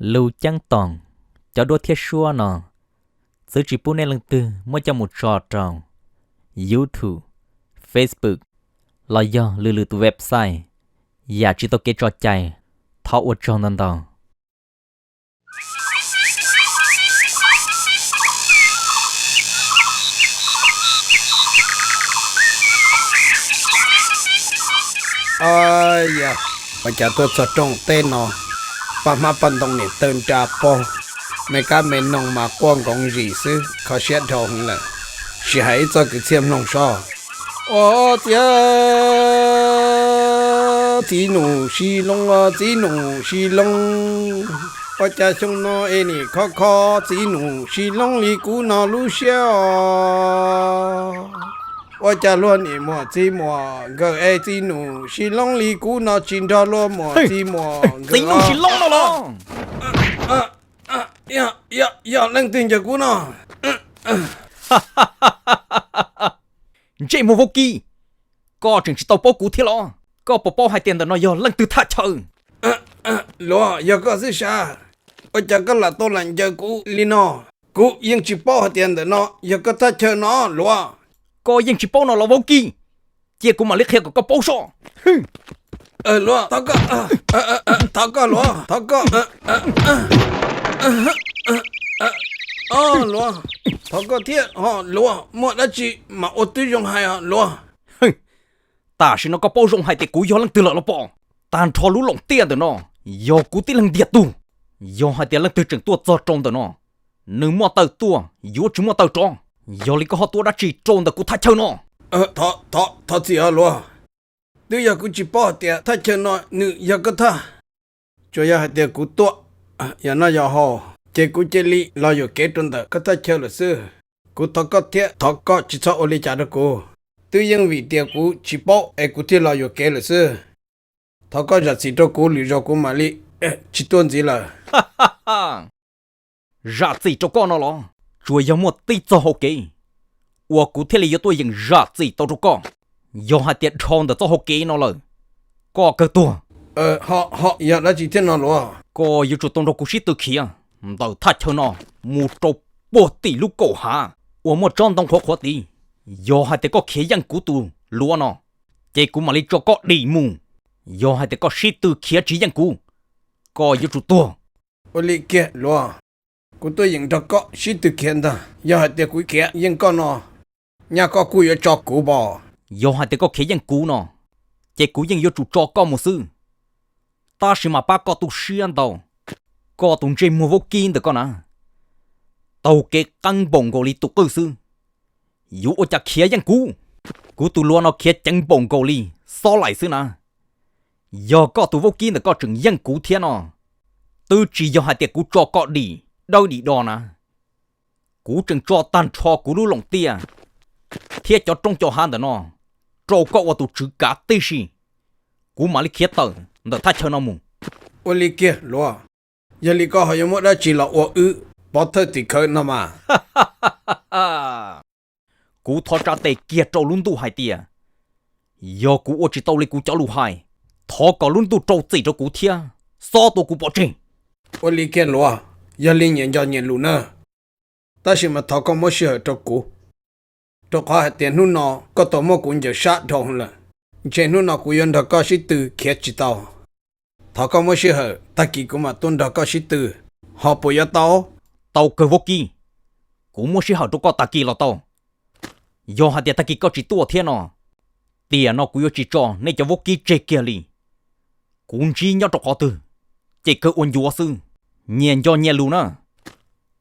Lus ceeb toom, cov duab thiab suab no txwv tsis pub nej leej twg muab coj mus tso rau YouTube, Facebook los yog lwm lwm tus website yam tsis tau kev tso cai. Thov ua tsaug ntau ntau. Yog ua cas tuaj txog rooj teb no, paj hmab paj ntoo niam tawg nra pog, me kab me noog mas quaj nkoov zis xwb, kho siab dhau heev lawm. Sim hais ib txoj kwv txhiaj mloog sob. Ua txiv, txiv nus sib loob, txiv nus sib loob, ua cas xyoo no es nim khov kho txiv nus sib loob li kuv no lub siab os. Ua cas luag nim muam txiv muam nkawd es txiv nus sib loob li kuv no tsis nrog luag muam txiv muam nkawd. Txiv nus sib loob no los? Yog leej twg ncaws kuv no? Ntsej muag vaub kib, koj tseem tsis tau paub kuv thiab los? Koj puas paub hais tias ntawm no yog leej twg thaj chaw? Luav, yog koj xwb sas. Ua cas koj lam tau lam ncaws kuv li no? Kuv yeej tsis paub hais tias ntawm no yog koj thaj chaw no, Luav. Koj yeej tsis paub no los vaub kib? Cia kuv mam li qhia kom koj paub sob. Luav, thov koj, thov koj Luav, thov koj. Luav, thov koj thiab ho Luav, muaj dab tsi mas ua tib zoo hais Luav. Tam sim no koj paub zoo hais tias kuv yog leej twg lawm los pob? Tag nrho lub Loos Tiaj ntawm no yog kuv tib leeg ntiag tug. Yog hais tias leej twg tseem tuaj txog rau ntawm no, nws muaj taw tuaj yuav tsis muaj taw rov. Yog li koj ho tuaj dab tsi rau ntawm kuv thaj chaw no? Thov txim os Luav, twb yog kuv tsis paub hais tias thaj chaw no nws yog koj thaj. Tsuas yog hais tias kuv tuaj, yog noj yog haus ces kuv cia li los yuam kev rau ntawm koj thaj chaw lawm xwb. Kuv thov koj thiab thov koj tsis txhob ua li cas rau kuv. Twb yeej vim tias kuv tsis paub es kuv thiaj los yuam kev lawm xwb. Thov koj zam txim rau kuv, lwm zaus kuv mam li tsis tuaj ntxiv lawm. Zam txim rau koj no los? Tsuas yog muaj tib txoj hau kev uas kuv thiaj li yuav tuaj yeem zam txim tau rau koj. Yog hais tias dhau ntawm txoj hau kev no lawm, koj kawg tuag. Ho yog dab tsi thiab no Luav? Koj yuav tsum tau nrog kuv sib tw khiav ntawm thaj chaw no mus rau puag tim lub kaum hav uas muaj tsob ntoo qhuav qhuav tid. Yog hais tias koj khiav yeej kuv tus Luav no, ces kuv mam li tso koj dim mus. Yog hais tias koj sib tw khiav tsis yeej kuv, koj yuav tsum tuag. Ua li kiag Luav, kuv tuaj yeem nrog koj sib tw khiav ntag. Yog hais tias kuv khiav yeej koj no, nyaj koj kuj yuav tso kuv pom. Yog hais tias koj khiav yeej kuv no, ces kuv yeej yuav tsum tso koj mus xwb. Tab sis mas pab koj tu siab ntau, koj tus ntsej muag vaub kib ntawm koj na, taug kev qeeb npaum nkaus li tus qwj xwb. Yuav ua cas khiav yeej kuv? Kuv tus Luav no khiav ceev npaum nkaus li xob laim xwb na. Yog koj tus vaub kib ntawm koj tseem yeej kuv thiab no, twb tsis yog hais tias kuv tso koj dim dawb dim do na. Kuv tseem tso tag nrho kuv lub Loos Tiaj thiab cov roob cov hav ntawm no rau koj ua tus tswv kav tib si, kuv mam li khiav tawm ntawm thaj chaw no mus. Ua li kiag Luav, yog li koj ho yuav muab dab tsi los ua wb pov thawj tim khawv no mas? Kuv thov tsa tes kiag rau lub ntuj hais tias, yog kuv ua tsis tau li kuv cov lus hais, thov kom lub ntuj rau txim rau kuv thiab xob tua kuv pov tseg. Ua li kiag Luav, yog li nyias nco nyias lus na. Tab sis mas thov koj muab sij hawm rau kuv, rau qhov hais tias hnub no koj tau muab kuv ncaws sab dhau lawm. Ntshe hnub no kuv yuav nrog koj sib tw khiav tsis tau. Thov koj muab sij hawm, tag kis kuv mam tuaj nrog koj sib tw, ho puas yuav tau? Tau kawg vaub kib, kuv muab sij hawm rau koj tag kis los tau. Yog hais tias tag kis koj tsis tuaj thiab no, tiam no kuv yuav tsis tso nej cov vaub kib tseg kiag li. Kuv ntsib nyob rau qhov twg, ces kawg ua ncuav xwb. Nyias nco nyias lus na.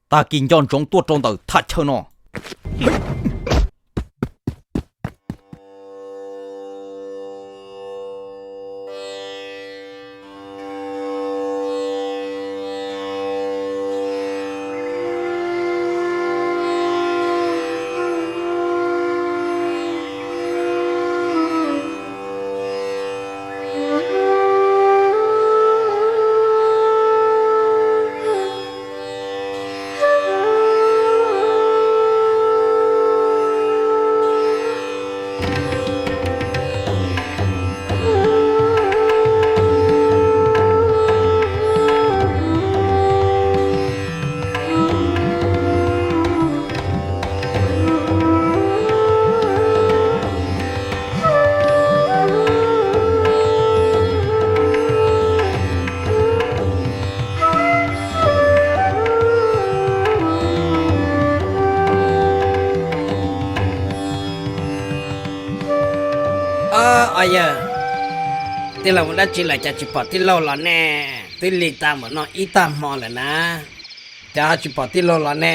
Tag kis nco ntsoov tuaj rau ntawm thaj chaw no. Au yawg, tij laug mus dab tsi lawm cas tsis pom tij laug los ne? Twb lig tag npaum no ib tag hmo lawm na, cas ho tsis pom tij laug los ne?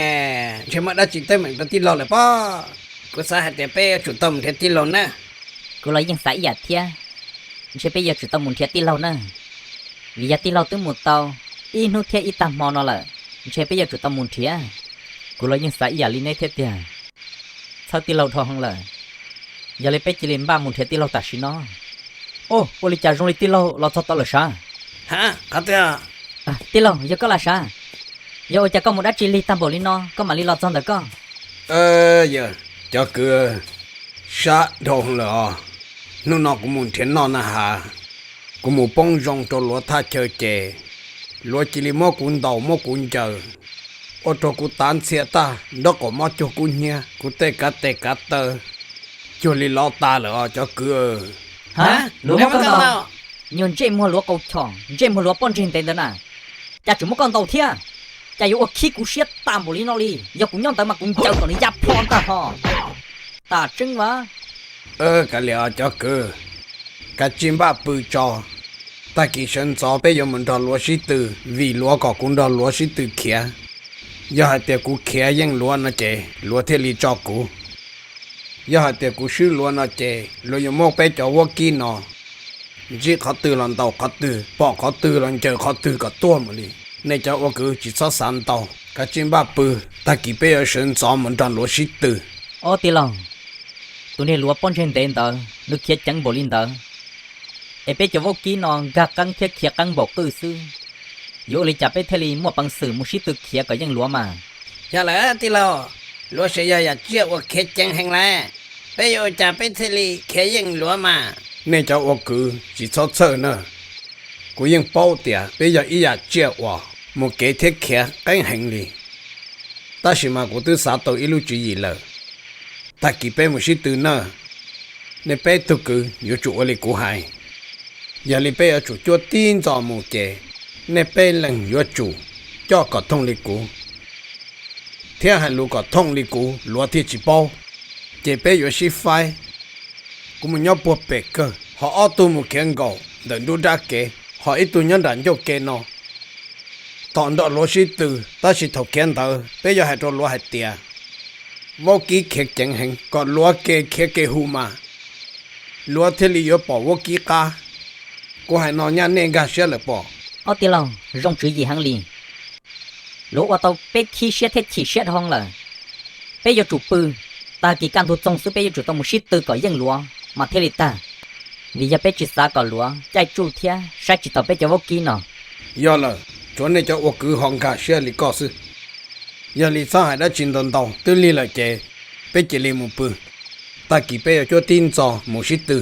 Ntshe muaj dab tsi teeb meem rau tij laug lawm pob. Kuv xav hais tias peb yuav tsum tau mus nrhiav tij laug na. Kuv los yeej xav ib yam thiab, ntshe peb yuav tsum tau mus nrhiav tij laug na, vim yog tij laug twb mus tau ib hnub thiab ib tag hmo no lawm, ntshe peb yuav tsum tau mus nrhiav. Kuv los yeej xav ib yam li neb thiab tiag, txhawb tij laug dhau heev lawm. Yog li peb cia li npaj mus nrhiav tij laug tam sim no. Ua li cas zoo li tij laug los txog tau lawm sav? Qhov twg? Tij laug, yog koj los sav? Yog ua cas koj mus dab tsi lig tag npaum li no koj mam li los txog ntawm koj? Yawg, cov kwv, sab dhau heev lawm os. Hnub no kuv mus nrhiav noj na has, kuv mus poob zoo rau luav thaj chaw ces luav cia li muab kuv ntaus muab kuv ncaws, ua rau kuv tav ntxhias tag, nraub qaum mob cuag kub hnyiab, kuv tej kav tes kav taw cuag li lov tas lawm os cov kwv. Luav muab koj ntaus? Nyuag ntsej muag luav qau chom, ntsej muag luav pob ntseg ntev ntawd na, cas tseem muab koj ntaus thiab? Cas yuav ua khib kuv siab tas npaum li no li? Yog kuv nyob ntawd mas kuv ncaws kom nws ya plho ntag hos. Tas tseeb mas. Kav liam os cov kwv, kav tsij npaj pw tso. Tag kis sawv ntxov peb yuav mus nrog luav sib tw, vim luav kom kuv nrog luav sib tw khiav. Yog hais tias kuv khiav yeej luav no ces luav thiaj li tso kuv. Yog hais tias kuv swb luav no ces luav yuav muab peb cov vaub kib no ntsib qhov twg los ntaus qhov twg, pom qhov twg los ncaws qhov twg kom tuag mus li. Nej cov ua kwv tsis txhob xav ntau, kav tsij npaj pw, tag kis peb yuav sawv ntxov mus nrog luav sib tw. Ob tij laug, tus niag luav pob ntseg ntev ntawd nws khiav ceev npaum li ntawd, es peb cov vaub kib no nkag qeeb thiab khiav qeeb npaum qwj xwb, yuav ua li cas peb thiaj li muaj peev xwm mus sib tw khiav kom yeej luav mas? Yog lawm tij laug, luav tseem yog yam tsiaj uas khiav ceev heev lawm, peb yuav ua cas peb thiaj li khiav yeej luav mas? Nej cov ua kwv tsis txhob txhawj na. Kuv yeej paub tias peb yog ib yam tsiaj uas mus kev thiab khiav qeeb heev li, tab sis mas kuv twb xav tau ib lub tswv yim lawm. Tag kis peb mus sib tw na. Nej peb tug kwv yuav tsum ua li kuv hais. Yog li peb yuav tsum cuab tib ntxo mus ces nej peb leeg yuav tsum coj kom thooj li kuv, thiab hais lus kom thooj li kuv luav thiaj tsis paub. Ces peb yuav sib faib, kuv mus nyob puag pem kawg, ho ob tug mus khiav nkaum ntawm nruab nrab kev, ho ib tug nyob nram ncauj ke no. Thov nrog luav sib tw, tab sis thaum khiav ntawd peb yuav hais rau luav hais tias vaub kib khiav ceev heev kom luav ke khiav ke hu mas luav thiaj li yuav pom vaub kib qab. Kuv hais no nyaj nej nkag siab lawm pob? Ob tij laug, zoo tswv yim heev li. Luav ua tau peb khib siab thiab chim siab dhau lawm. Peb yuav tsum pw, tag kis kaj ntug txoog xwb peb yuav tsum tau mus sib tw kom yeej luav mas thiaj li tag, vim yog peb tsis xav kom luav caij tsuj thiab saib tsis taus peb cov vaub kib no. Yog lawm, tsuav nej cov ua kwv ho nkag siab li koj xwb. Yog li txhob hais dab tsi ntau ntau, twb lig lawm ces peb cia li mus pw, tag kis peb yuav cuab tib ntxo mus sib tw.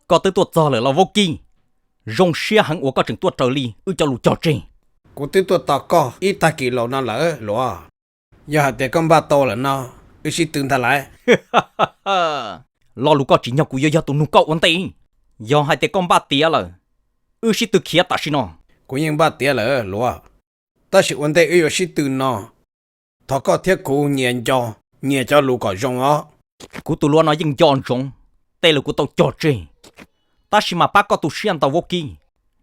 Koj twb tuaj txog lawm los vaub kib? Zoo siab heev uas koj tseem tuaj raws li wb cov lus cog tseg. Kuv twb tuaj tos koj ib tag kis laus no lawm luav. Yog hais tias koj npaj tau lawm no, wb sib tw ntag lauj. Lo lus koj tsim nyog kuv yuav yog tus nug koj ua ntej. Yog hais tias koj npaj tiav lawm, wb sib tw khiav tam sim no. Kuv yeej npaj tiav lawm luav, tab sis ua ntej wb yuav sib tw no, thov koj thiab kuv nyias nco, nyias cov lus kom zoo os. Kuv tus luav no yeej nco ntsoov tej lus kuv tau cog tseg, tab sis mas pab koj tu siab ntau vaub kib,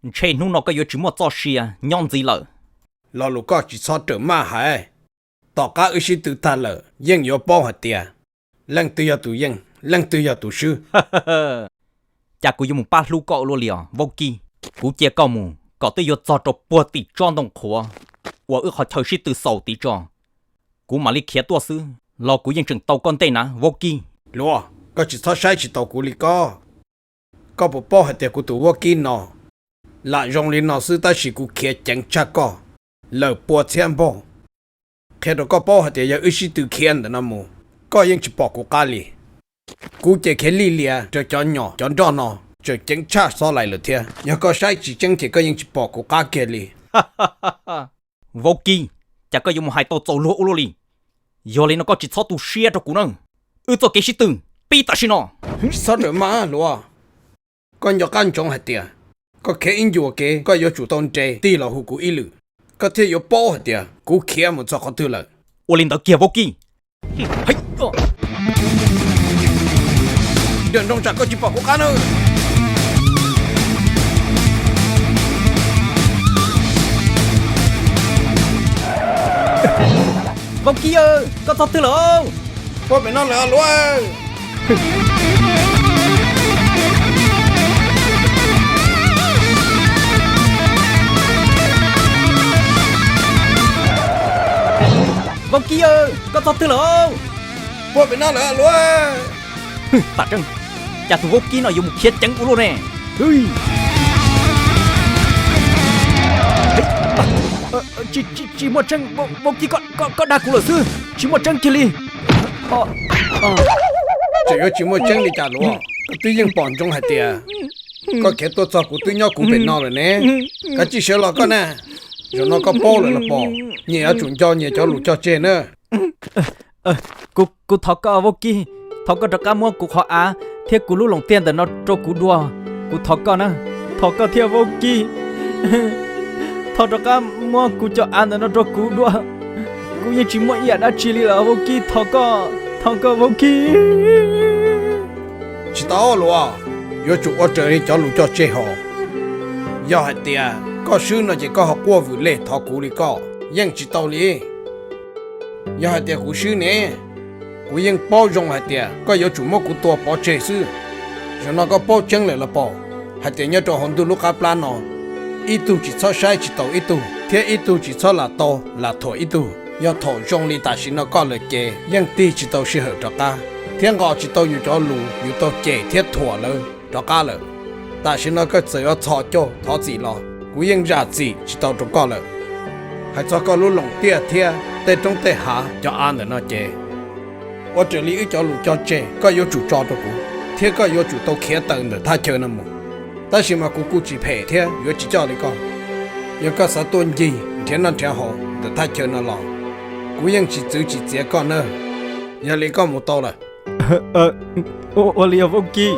ntshe hnub no koj yuav tsis muaj txoj sia nyob ntxiv lawm. Lo lus koj tsis txhob rawm maj hais. Tom qab wb sib tw tag lawm yeej yuav paub hais tias leej twg yog tus yeej, leej twg yog tus swb. Cas kuv yuav mus pab hlub koj ua luaj li os vaub kib. Kuv cia koj mus kom twb yuav txog rau puag tim tsob ntoo qhuav uas wb qhov chaw sib tw xaus tid tso, kuv mam li khiav tuaj xwb los kuv yeej tseem tau koj ntej na vaub kib. Luav, koj tsis txhob saib tsis taus kuv li koj. Koj puas paub hais tias kuv tus vaub kib no lam zoo li no xwb tab sis kuv khiav ceev tshaj koj lawm pua txhiab npaug. Qhia rau koj paub hais tias yog wb sib tw khiav ntawm no mus, koj yeej tsis pom kuv qab li. Kuv ces khiav lij lias raws cov nyom cov nroj no tseem ceev tshaj xob laim lawm thiab. Yog koj saib tsis tseeb ces koj yeej tsis pom kuv qab kiag li. Vaub kib, cas koj yuav mus hais tau txaus luag ua luaj li. Yog li no koj tsis txhob tu siab rau kuv na. Wb txoj kev sib tw, pib tam sim no. Txhob rawm maj luav. Koj nco qab ntsoov hais tias koj khiav ib ncua kev koj yuav tsum tau nres tig los hu kuv ib lwm, koj thiaj yuav paub hais tias kuv khiav mus txog qhov twg lawm. Ua li ntawd kiag Vaub Kib. Nrog nroo tsam koj tsis pom kuv qab na. Vaub Kib, koj txog twg lawm? Puag pem no lawm luav. Vaub Kib, koj txog twg lawm? Puag pem no lawm luav. Tam Tseeb, cas tus Vaub Kib no yuav mus khiav ceev ua luaj ne? Tsis muaj tseeb, Vaub Kib, koj dag kuv lawm xwb, tsis muaj tseeb kiag li. Tseem yuav tsis muaj tseeb li cas luav? Koj twb yeej pom ntsoov hais tias koj khiav tuaj txog kuv twb nyob kuv pem no lawm ne. Kav tsij sawv los koj na. Zaum no koj paub lawm los pom, nyias yuav tsum nco nyias cov lus cog tseg na. Kuv thov koj Vaub Kib, thov koj rov qab muab kuv qhov av thiab kuv lub loos tiaj ntawm no rau kuv dua. Kuv thov koj na, thov koj thiab Vaub Kib. Thov rov qab muab kuv cov av ntawm no rau kuv dua. Kuv yeej tsis muaj ib yam dab tsi li lawm Vaub Kib, thov koj, thov koj Vaub Kib. Tsis tau luav, yuav tsum ua raws li cov lus cog tseg hos. Yog hais tias koj swb no ces koj ho quaj vwm lej thov kuv li koj yeej tsis tau li. Yog hais tias kuv swb ne, kuv yeej paub zoo hais tias koj yuav tsum muab kuv tua pov tseg xwb. Zaum no koj paub tseeb lawm los pom, hais tias nyob rau hauv ntuj lub qab plab no, ib tug tsis txhob saib tsis taus ib tug, thiab ib tug tsis txhob lam tau lam thuam ib tug. Yog thaum zoo li tam sim no koj lawm ces yeej tig tsis tau sij hawm rov qab, thiab nqos tsis tau yus cov lus yus tau cem thiab thuam lawv rov qab lawm. Tam sim no koj txawm yuav txhos caug thov txim los kuv yeej zam txim tsis tau rau koj lawm. Hais txog koj lub loos tiaj thiab tej roob tej hav cov av ntawm no ces, ua raws li wb cov lus cog tseg koj yuav tsum tso rau kuv, thiab koj yuav tsum tau khiav tawm ntawm thaj chaw no mus. Tab sis mas kuv kuj tsis phem thiab yuav tsis coj li koj. Yog koj xav tuaj ncig nrhiav noj nrhiav haus ntawm thaj chaw no los, kuv yeej tsis txwv tsis txiav koj na. Yog li koj mus tau lawm. Ua li Vaub Kib.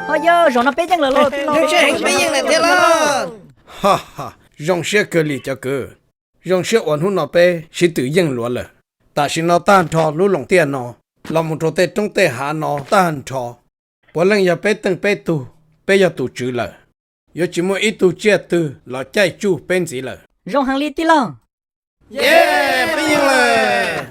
Ho yog zaum no peb yeej lawm los? Zoo siab kawg li cov kwv. Zoo siab uas hnub no peb sib tw yeej luav lawm. Tam sim no tag nrho lub loos tiaj no los mus rau tej roob tej hav no tag nrho, puav leej yog peb teej peb tug, peb yog tus tswv lawm. Yuav tsis muaj ib tug tsiaj twg los caij tsuj peb ntxiv lawm. Zoo heev li tij laug. Peb yeej lawm.